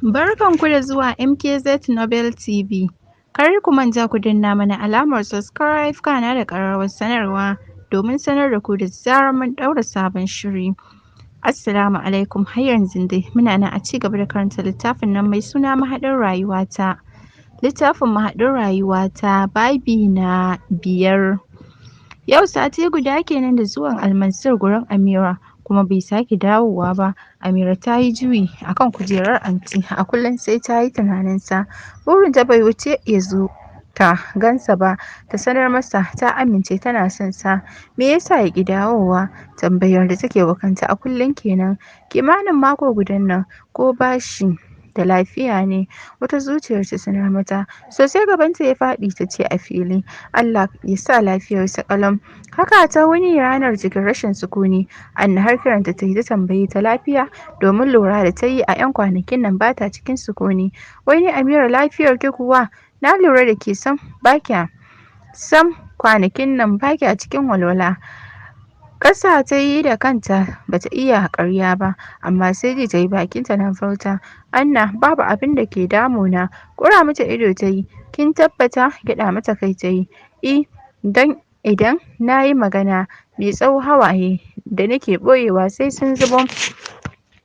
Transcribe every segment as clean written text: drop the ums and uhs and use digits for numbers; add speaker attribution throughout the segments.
Speaker 1: Barkanku da zuwa MKZ Nobel TV. Kar ku manta ku danna mana alamar subscribe, kana da ƙararrawar sanarwa domin sanar da ku da zarar mun ɗaura sabon shiri. Assalamu alaikum. Har yanzu dai muna nan a ci gaba da karanta littafin nan mai suna Mahaɗin Rayuwata. Littafin Mahaɗin Rayuwata, babi na 5. Yau sati guda kenan da zuwan Almansur gurin Amira, kuma bai sake dawowa ba. Amira ta yi juyi a kan kujerar anti, a kullum sai ta yi tunaninsa. Burinta bai wuce ya zo ta gansa ba, ta sanar masa ta amince tana son sa. Me yasa ya ƙi dawowa? Tambayar da take wa kanta a kullum kenan. Kimanin mako gudan nan, ko bashi da lafiya ne? Wata zuciyar ta sanar mata. Sosai gabanta ya faɗi, ta ce a fili, "Allah ya sa lafiyarsa ƙalau." Haka ta wuni ranar cikin rashin sukuni. Anna har kiranta ta yi ta tambaye ta lafiya, domin lura da ta yi a 'yan kwanakin nan ba ta cikin sukuni. "Wai ni Amira, lafiyar ki kuwa? Na lura da ke sam ba kya sam kwanakin nan ba kya cikin walwala." Ƙasa ta yi da kanta, bata iya ƙarya ba, amma sai ji ta yi bakinta na furta, "Anna, babu abin da ke damuna." Ƙura mata ido ta yi. "Kin tabbata?" Gyaɗa mata kai ta yi. "I, don idan na yi magana mai tsawo, hawaye da nake ɓoyewa sai sun zubo.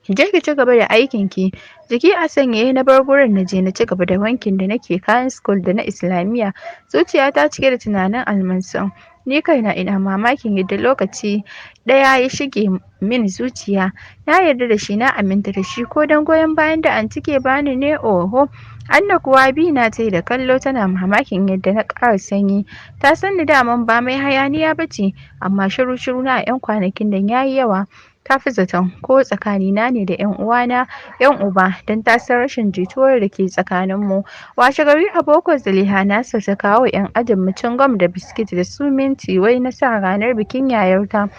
Speaker 1: Je ki ci gaba da aikin ki." Jiki a sanyaye na bar gurin, na je na ci gaba da wankin da nake, kayan school da na Islamiyya. Zuciyata cike da tunanin Almansur. Ni kaina ina mamakin yadda lokaci ɗaya ya shige min zuciya. Na yarda da shi, na aminta da shi, ko don goyon bayan da anti ke bani ne, oho. Anna kuwa bi na ta yi da kallo, tana mamakin yadda na ƙara sanyi. Ta san ni daman ba mai hayaniya ba ce, amma shiru-shiru na a 'yan kwanakin nan ya yi yawa. Ta fi zaton ko tsakanina ne da 'yan uwana 'yan uba, don ta san rashin jituwar da ke tsakaninmu. Washe gari a boko, Zaliha Nasir ta kawo 'yan ajin mu cingam da biskit da su minti, wai na sa ranar bikin yayarta.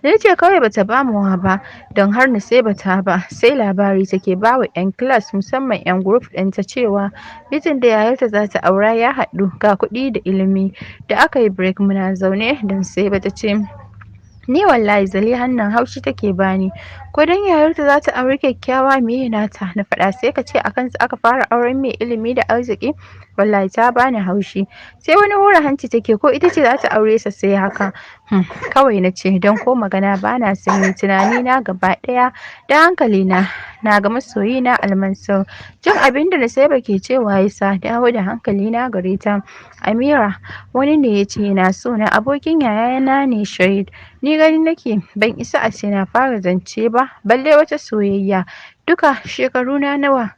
Speaker 1: Ni ce kawai bata bamu ba, don har ni sai bata ba, sai labari take bawa 'yan class, musamman 'yan group ɗinta, cewa mijin da yayarta za ta aura ya haɗu, ga kuɗi da ilimi. Da aka yi break muna zaune don sai bata ce, "Ni wallahi Zalihan nan haushi take bani. Ko don yayarta za ta auri kyakkyawa, meye nata na faɗa? Sai ka ce a kansa aka fara auren mai ilimi da arziki. Wallahi ta bani haushi." Sai wani hura hanci take, ko ita ce za ta aure sa sai haka. Kawai na ce, don ko magana bana son yi, tunani na gaba ɗaya da hankali na na ga masoyi na Almansur. Jin abin da Nusaiba ke cewa ya sa dawo da hankali na gare ta. "Amira, wani ne ya ce yana so na, abokin yayana ne, Shahid. Ni gani nake ban isa a ce na fara zance ba, balle wata soyayya. Duka shekaru na nawa?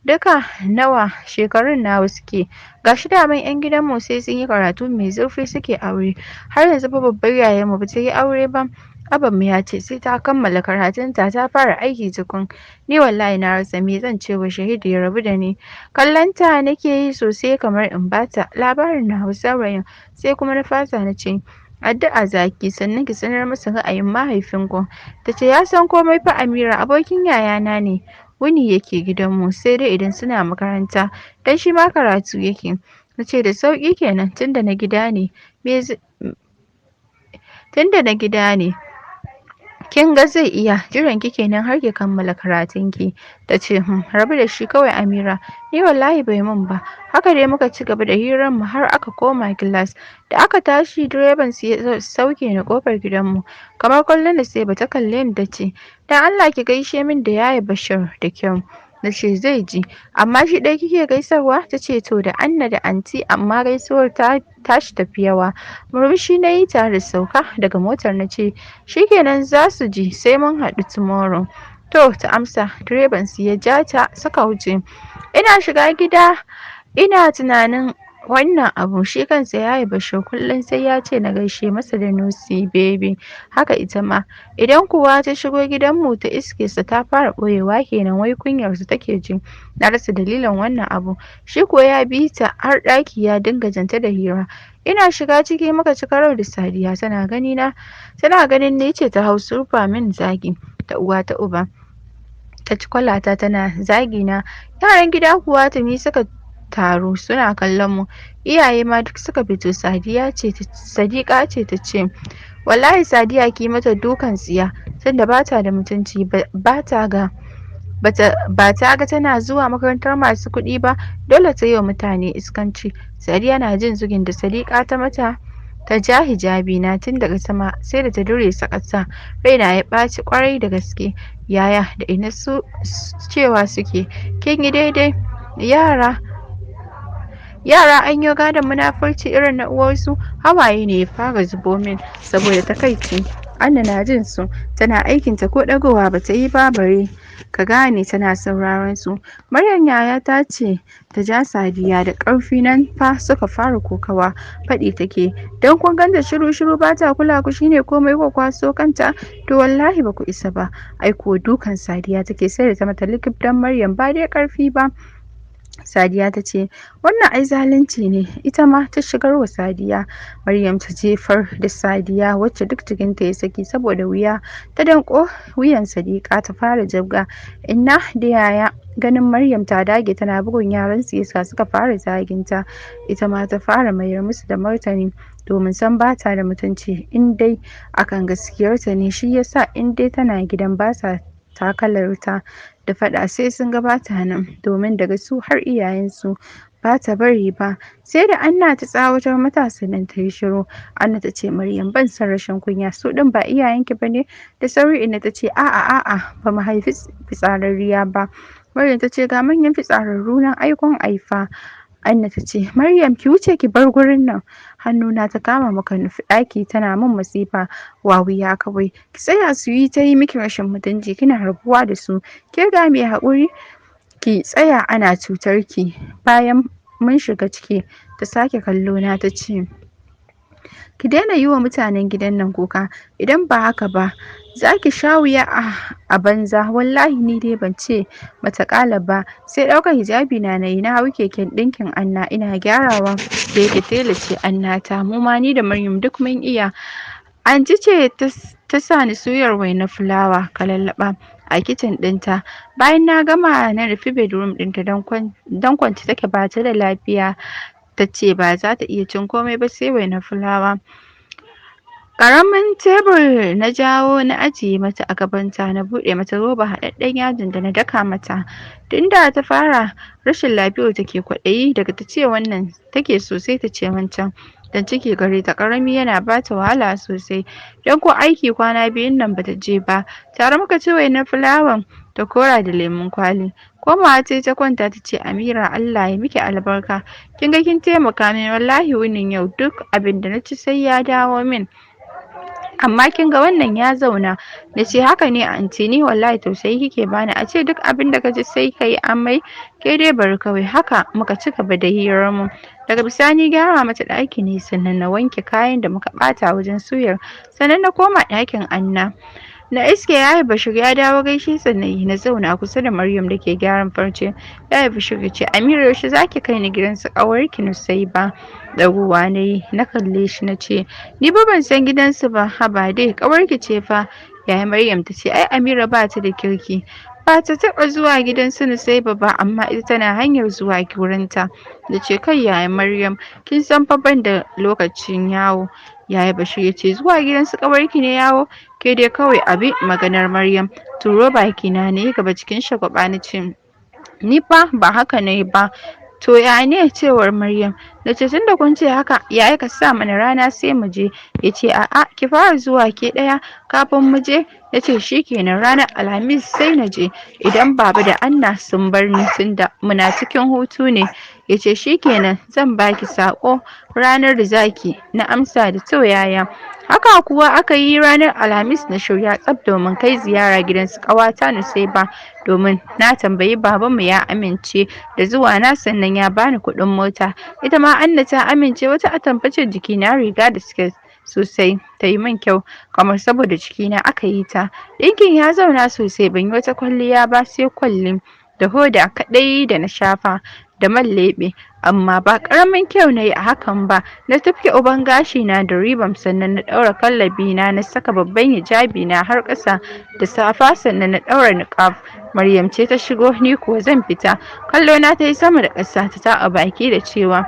Speaker 1: Duka nawa shekarun nawa suke? Gashi daman yan gidanmu sai sun yi karatu mai zurfi suke aure. Har yanzu fa babbar yayarmu bata yi aure ba. Abbanmu ya ce sai ta kammala karatunta, ta fara aiki tukun. Ni wallahi na rasa me zan ce wa Shahid ya rabu da ni." Kallonta nake yi sosai kamar in bata labarin nawa saurayin, sai kuma na fasa. Na ce, "Addu'a zaki, sannan ki sanar masa ra'ayin mahaifinku." Ta ce, "Ya san komai fa Amira, abokin yayana ne. Wuni yake gidanmu, sai dai idan suna makaranta, dan shi ma karatu yake." Na ce, "Da sauƙi kenan, tunda na gida ne. Tunda na gida ne, kin ga zai iya jiran ki kenan har ki kammala karatun ki." Ta ce, rabu da shi kawai Amira, ni wallahi bai mun ba." Haka dai muka ci gaba da hirar mu har aka koma class. Da aka tashi, direban su ya sauke ni kofar gidanmu. Kamar kullum da sai bata kalle ni ta ce, "Dan Allah ki gaishe min da Yaya Bashir da kyau." Na ce, "Zai ji, amma shi ɗaya kike gaisarwa?" Ta ce, "To, da Anna da anti, amma gaisuwar ta tashi tafi yawa." Murmushi na yi tare da sauka daga motar, na ce, "Shikenan, za su ji, sai mun haɗu tomorrow." "To," ta amsa. Direban su ya ja ta suka wuce. Ina shiga gida ina tunanin wannan abu. Shi kansa Yaya Bashir kullum sai ya ce na gaishe masa da Nusi baby. Haka ita ma, idan kuwa ta shigo gidanmu ta iske sa, ta fara ɓoyewa kenan, wai kunyarsa take ji. Na rasa dalilin wannan abu. Shi kuwa ya bi ta har ɗaki, ya dinga janta da hira. Ina shiga ciki muka ci karo da Sadiya. Tana gani na, tana ganin ni ce, ta hau surfa min zagi ta uwa ta uba. Ta ci kwalata tana zagi na. Yaran gida kuwa tuni suka taru suna kallon mu. Iyaye ma duk suka fito. Sadiya ce, Sadiqa ce ta ce, "Wallahi Sadiya, ki mata dukan tsiya, tunda bata da mutunci, bata ga Ba ta ga tana zuwa makarantar masu kuɗi ba, dole ta yi wa mutane iskanci. Sadiya na jin zugin da Sadiqa ta mata, ta ja hijabi na tun daga sama sai da ta dire sa ƙasa. Raina ya ɓaci ƙwarai da gaske. Yaya da ina su cewa suke, kin yi daidai. Yara an yi gadon munafurci irin na uwarsu. Hawaye ne ya fara zubo min saboda takaici. Anna na jin su, tana aikinta, ko ɗagowa ba ta yi ba bare ka gane tana sauraron su. Maryam yaya ta ce ta ja Sadiya da ƙarfi, nan fa suka fara kokawa. Faɗi take, don kun ganta shiru shiru ba ta kula ku shine komai ku kwaso kanta, to wallahi ba ku isa ba. Ai kuwa dukan Sadiya take sai da ta mata likif, don Maryam ba dai ƙarfi ba. Sadiya ta ce, wannan ai zalunci ne. Ita ma ta shigar wa Sadiya. Maryam ta jefar da Sadiya, wacce duk jikinta ya saki saboda wuya. Ta danko wuyan Sadiqa ta fara jibga. Inna da yaya ganin Maryam ta dage tana bugun yaran su yasa suka fara zaginta. Ita ma ta fara mayar musu da martani, domin san bata da mutunci in dai akan gaskiyarta ne. Shi yasa in dai tana gidan basa takalarta da faɗa sai sun ga bata nan, domin daga su har iyayensu ba ta bari ba. Sai da Anna ta tsawatar mata sannan ta yi shiru. Anna ta ce, Maryam, ban san rashin kunya, su ɗin ba iyayenki ba ne? Da sauri Inna ta ce, a'a a'a, ba mu haifi fitsararriya ba. Maryam ta ce, ga manyan fitsararru nan aikon aifa. Anna ta ce, Maryam, ki wuce ki bar gurin nan. Hannuna ta kama muka nufi ɗaki tana min masifa, wawiya kawai. Ki tsaya su yi ta yi miki rashin mutunci kina rabuwa da su. Ke ga mai haƙuri, ki tsaya ana cutar ki. Bayan mun shiga ciki ta sake kallo na ta ce, ki daina yi wa mutanen gidan nan kuka, idan ba haka ba za ki sha wuya a banza. Wallahi ni dai ban ce mata ƙala ba, sai ɗaukar hijabi na nayi na hau keken ɗinkin Anna ina gyarawa. Da yake tela ce Anna ta, mu ma ni da Maryam duk mun iya. Anti ce ta sa ni suyar wainar fulawa kalallaɓa a kicin ɗinta. Bayan na gama na nufi bedroom ɗinta, don kwance take ba ta da lafiya. Ta ce ba za ta iya cin komai ba sai wainar fulawa. Ƙaramin tebur na jawo na ajiye mata a gabanta, na buɗe mata roba haɗaɗɗen yajin da na daka mata. Tunda ta fara rashin lafiyar take kwaɗayi, daga ta ce wannan take so sai ta ce wancan. Dan ciki gare ta ƙarami yana bata wahala sosai. Don ko aiki kwana biyun nan bata je ba. Tare muka ci wainar fulawan ta kora da lemun kwali. Komawa tayi ta kwanta ta ce, Amira, Allah ya miki albarka. Kin ga kin taimaka min, wallahi wunin yau duk abin da na ci sai ya dawo min. Amma kin ga wannan ya zauna. Na ce, haka ne anti, ni wallahi tausayi kike bani, a ce duk abin da ka ci sai ka yi amai, ke dai bari kawai. Haka muka ci gaba da hirar mu. Daga bisani gyara mata ɗaki ne, sannan na wanke kayan da muka ɓata wajen suyar, sannan na koma ɗakin Anna. Na iske Yaya Bashir ya dawo, gaishe sannan na zauna kusa da Maryam da ke gyaran farce. Yaya Bashir ya ce, Amira, yaushe zaki kai ni gidan su ƙawarki Nusaiba? Ɗagowa na yi na kalle shi na ce, ni ba ban san gidansu ba. Haba dai, ƙawarki ce fa. Yaya Maryam ta ce, ai Amira ba ta da kirki, ba ta taɓa zuwa gidan su Nusaiba ba, amma ita tana hanyar zuwa gurinta. Na ce, kai Yaya Maryam, kin san fa ban da lokacin yawo. Yaya Bashir ya ce, zuwa gidan su ƙawarki ne yawo? Ke dai kawai abi maganar Maryam. Turo baki na ne gaba cikin shagwaɓa na ce, ni fa ba haka nayi ba. To ya ne? Cewar Maryam. Na ce, tunda kun ce haka, yaya ka sa mana rana sai mu je. Ya ce, a'a, ki fara zuwa ke ɗaya kafin mu je. Na ce, shikenan, ranar Alhamis sai na je idan baba da Anna sun bar ni, tunda muna cikin hutu ne. Ya ce, shikenan, zan baki saƙo ranar da zaki. Na amsa da to yaya. Haka kuwa aka yi. Ranar Alhamis na shirya tsaf domin kai ziyara gidan su ƙawata Nusaiba, domin na tambayi babanmu ya amince da zuwa na, sannan ya bani kuɗin mota. Ita ma Anna ta amince. Wata atamfa ce jikina, riga da siket sosai ta yi min kyau kamar saboda jikina aka yi ta. Ɗinkin ya zauna sosai. Ban yi wata kwalliya ba sai kwalli da hoda kaɗai da na shafa da man leɓe, amma ba ƙaramin kyau na yi a hakan ba. Na tufke uban gashi na da ribam, sannan na ɗaura kallabi na, na saka babban hijabi na har ƙasa da safa, sannan na ɗaura niqab. Maryam ce ta shigo, ni kuwa zan fita. Kallo na ta yi sama da ƙasa, ta taɓa baki da cewa,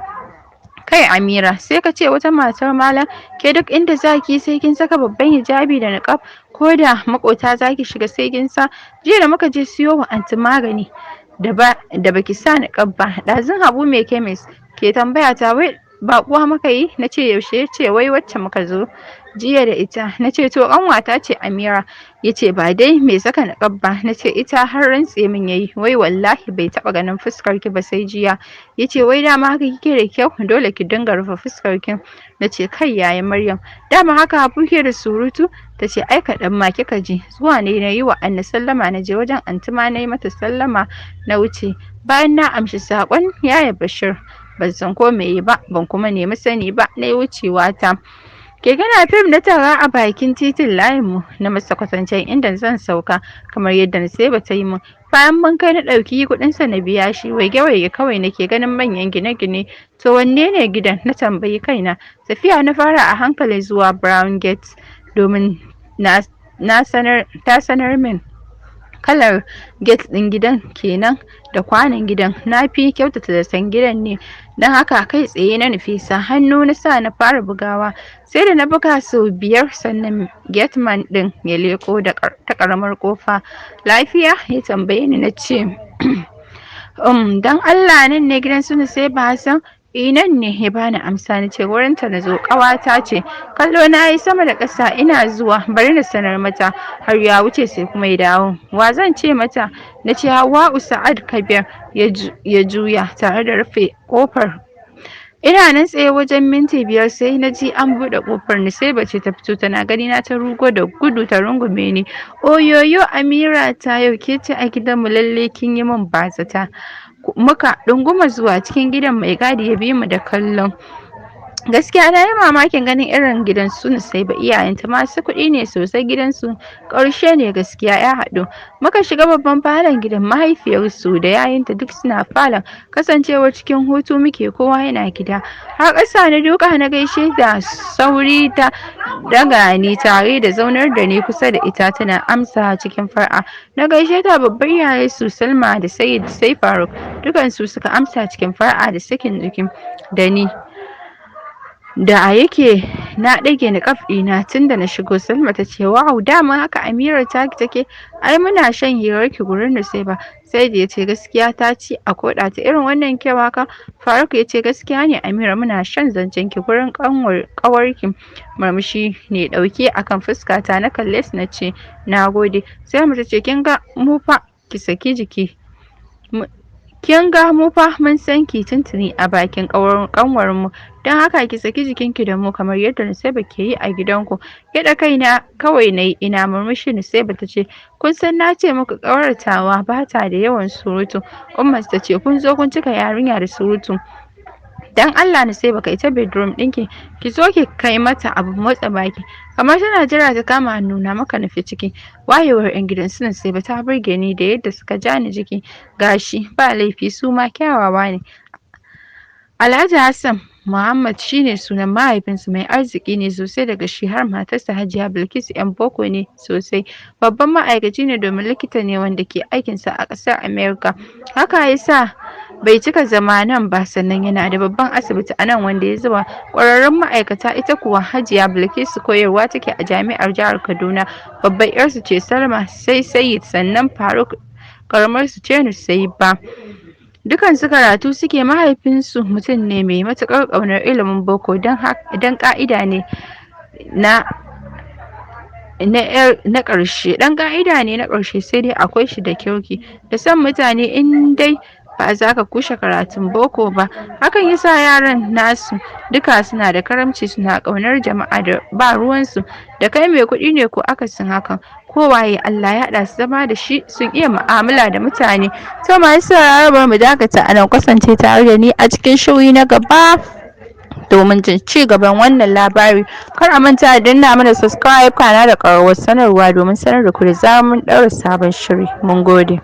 Speaker 1: kai Amira, sai ka ce wata matar malam, ke duk inda zaki sai kin saka babban hijabi da niqab. Ko da maƙota zaki shiga sai kin sa. Jiya da muka je siyo wa anti magani da ba da baki sa niƙab ba. Ɗazun Habu mai kemis ke tambaya ta wai baƙuwa muka yi, na ce yaushe, ya ce wai wacce muka zo jiya da ita. Na ce to ƙanwata ce Amira. Ya ce ba dai mai saka niƙab ba? Na ce ita. Har rantse min yayi wai wallahi bai taɓa ganin fuskar ki ba sai jiya. Ya ce wai dama haka kike da kyau, dole ki dinga rufe fuskar ki. Na ce kai yaya Maryam, dama haka Habu ke da surutu? Ta ce ai kaɗan ma kika ji. Zuwa ne na yi wa Anna sallama, na je wajen anti ma na yi mata sallama na wuce bayan na amshi saƙon yaya Bashir. Ban san ko me yi ba, ban kuma nemi sani ba, na yi wucewa ta. Keke Napep na tara a bakin titin layinmu, na masa kwatancen inda zan sauka kamar yadda Nusaiba ta yi min. Bayan mun kai, na ɗauki kuɗinsa na biya shi. Waige-waige kawai nake, ganin manyan gine-gine. To wanne ne gidan? Na tambayi kaina. Tafiya na fara a hankali zuwa Brown Gate domin na sanar ta sanar min kalar gate ɗin gidan kenan da kwanon gidan. Na fi kyautata zaton gidan ne, don haka kai tsaye na nufi sa. Hannu na sa na fara bugawa. Sai da na buga sau biyar sannan gateman ɗin ya leko da ta ƙaramar ƙofa. "Lafiya?" ya tambaye ni. Na ce don Allah nan ne gidan su Nusaiba Hassan?" "Eh, nan ne," ya bani amsa. Na ce wurinta na zo, ƙawata ce. Kallo na yi sama da ƙasa. "Ina zuwa, bari na sanar mata." Har ya wuce sai kuma ya dawo. "Wa zan ce mata?" Na ce Hawwa'u Sa'ad Kabir. Ya juya tare da rufe ƙofar. Ina nan tsaye wajen minti 5 sai na ji an buɗe ƙofar. Nusaiba ce ta fito. Tana gani na ta rugo da gudu ta rungume ni. "Oyoyo Amira ta, yau ke ce a gidanmu? Lalle kin yi min bazata." Muka ɗunguma zuwa cikin gidan, mai gadi ya bi mu da kallon. Gaskiya na yi mamakin ganin irin gidan su Nusaiba. Iyayenta masu kuɗi ne sosai, gidansu ƙarshe ne, gaskiya ya haɗu. Muka shiga babban falon gidan. Mahaifiyarsu da yayinta duk suna falon. Kasancewar cikin hutu muke, kowa yana gida. Har ƙasa na duka na gaishe da sauri ta daga ni tare da zaunar da ni kusa da ita, tana amsa cikin far'a. Na gaishe ta babbar yayarsu Salma da Sayyid, sai Faruk, dukansu suka amsa cikin far'a da sakin jiki da ni. Da yake na ɗage niƙaf ɗina tun da na shigo, Salma ta ce, "Wow, dama haka Amira ta take? Ai muna shan hirarki gurin Nusaiba." Said ya ce, "Gaskiya ta ci a koɗa ta, irin wannan kyau haka." Faruk ya ce, "Gaskiya ne Amira, muna shan zancen ki gurin ƙawarki." Murmushi ne ɗauke akan fuskata, na kalle su na ce, "Na gode." Salma ta ce, "Kin ga mu fa ki saki jiki, kin ga mu fa mun san ki tuntuni a bakin kanwar mu, don haka ki saki jikinki da mu kamar yadda Nusaiba ke yi a gidanku." Gyaɗa kaina kawai nayi ina murmushi. Nusaiba ta ce, "Kun san na ce muku ƙawartawa ba ta da yawan surutu." Umma ta ce, "Kun zo kun cika yarinya da surutu. Dan Allah Nusaiba, kai ta bedroom ɗinki, ki zo ki kai mata abu motsa baki." Kamar tana jira ta kama hannuna maka nufi ciki. Wayewar yan gidan su Nusaiba ta burge ni da yadda suka ja ni jiki. Gashi ba laifi, su ma kyawawa ne. Alhaji Hassan Muhammad shine sunan mahaifinsu, mai arziki ne sosai, daga shi har matarsa Hajiya Bilkisu 'yan boko ne sosai. Babban ma'aikaci ne domin likita ne wanda ke aikinsa a ƙasar America. Haka ya sa bai cika zama nan ba, sannan yana da babban asibiti a nan wanda ya zuba ƙwararrun ma'aikata. Ita kuwa Hajiya Bilkisu koyarwa take a jami'ar jihar Kaduna. Babbar 'yarsu ce Salma, sai Sayyid, sannan Faruk, ƙaramar su ce Nusaiba. Dukansu karatu suke. Mahaifinsu mutum ne mai matuƙar ƙaunar ilimin boko, don ƙa'ida ne na ƙarshe, ɗan ƙa'ida ne na ƙarshe. Sai dai akwai shi da kirki da son mutane in dai ba za ka kushe karatun boko ba. Hakan yasa yaran nasu duka suna da karamci, suna ƙaunar jama'a da ba ruwansu da kai mai kuɗi ne ko akasin hakan. Kowaye Allah ya haɗa su zama da shi, sun iya mu'amala da mutane. To masu sauraro, bari mu dakata a nan. Kasance tare da ni a cikin shiri na gaba domin jin ci gaban wannan labari. Kar a manta da danna mana subscribe kana da ƙararrawar sanarwa domin sanar da ku da zarar mun ɗaura sabon shiri. Mun gode.